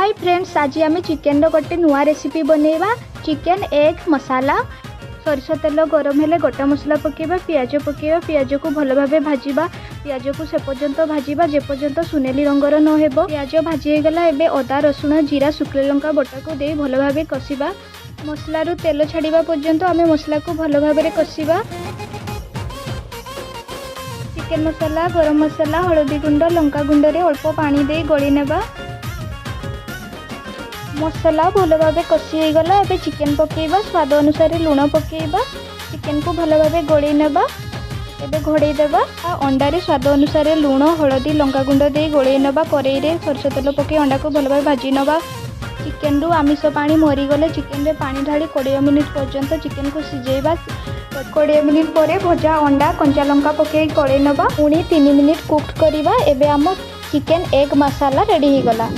High friends, ଆଜି ଆମେ ଚିକେନର ଗୋଟେ ନୂଆ ରେସିପି ବନେଇବା, ଚିକେନ୍ ଏଗ୍ ମସାଲା। ସୋରିଷ ତେଲ ଗରମ ହେଲେ ଗୋଟା ମସଲା ପକାଇବା, ପିଆଜ ପକାଇବା। ପିଆଜକୁ ଭଲ ଭାବେ ଭାଜିବା। ପିଆଜକୁ ସେ ପର୍ଯ୍ୟନ୍ତ ଭାଜିବା, ଯେପର୍ଯ୍ୟନ୍ତ ସୁନେଲି ରଙ୍ଗର ନ ହେବ। ପିଆଜ ଭାଜି ହେଇଗଲା। ଏବେ ଅଦା, ରସୁଣ, ଜିରା, ଶୁଖିଲା ଲଙ୍କା ବଟାକୁ ଦେଇ ଭଲ ଭାବେ କଷିବା। ମସଲାରୁ ତେଲ ଛାଡ଼ିବା ପର୍ଯ୍ୟନ୍ତ ଆମେ ମସଲାକୁ ଭଲ ଭାବରେ କଷିବା। ଚିକେନ୍ ମସଲା, ଗରମ ମସଲା, ହଳଦୀ ଗୁଣ୍ଡ, ଲଙ୍କା ଗୁଣ୍ଡରେ ଅଳ୍ପ ପାଣି ଦେଇ ଗୋଳେଇ ନେବା। ମସଲା ଭଲ ଭାବେ କଷି ହେଇଗଲା। ଏବେ ଚିକେନ୍ ପକାଇବା। ସ୍ୱାଦ ଅନୁସାରେ ଲୁଣ ପକାଇବା। ଚିକେନ୍କୁ ଭଲ ଭାବେ ଗୋଳେଇ ନେବା। ଏବେ ଘୋଡ଼େଇ ଦେବା। ଆଉ ଅଣ୍ଡାରେ ସ୍ୱାଦ ଅନୁସାରେ ଲୁଣ, ହଳଦୀ, ଲଙ୍କା ଗୁଣ୍ଡ ଦେଇ ଗୋଳେଇ ନେବା। କରେଇରେ ସୋରିଷ ତେଲ ପକାଇ ଅଣ୍ଡାକୁ ଭଲ ଭାବେ ଭାଜି ନେବା। ଚିକେନ୍ରୁ ଆମିଷ ପାଣି ମରିଗଲେ ଚିକେନ୍ରେ ପାଣି ଢାଳି 20 ମିନିଟ୍ ପର୍ଯ୍ୟନ୍ତ ଚିକେନ୍କୁ ସିଝେଇବା। 20 ମିନିଟ୍ ପରେ ଭଜା ଅଣ୍ଡା, କଞ୍ଚା ଲଙ୍କା ପକାଇ ଗୋଳେଇ ନେବା। ପୁଣି 3 ମିନିଟ୍ କୁକ୍ କରିବା। ଏବେ ଆମ ଚିକେନ୍ ଏଗ୍ ମସାଲା ରେଡ଼ି ହେଇଗଲା।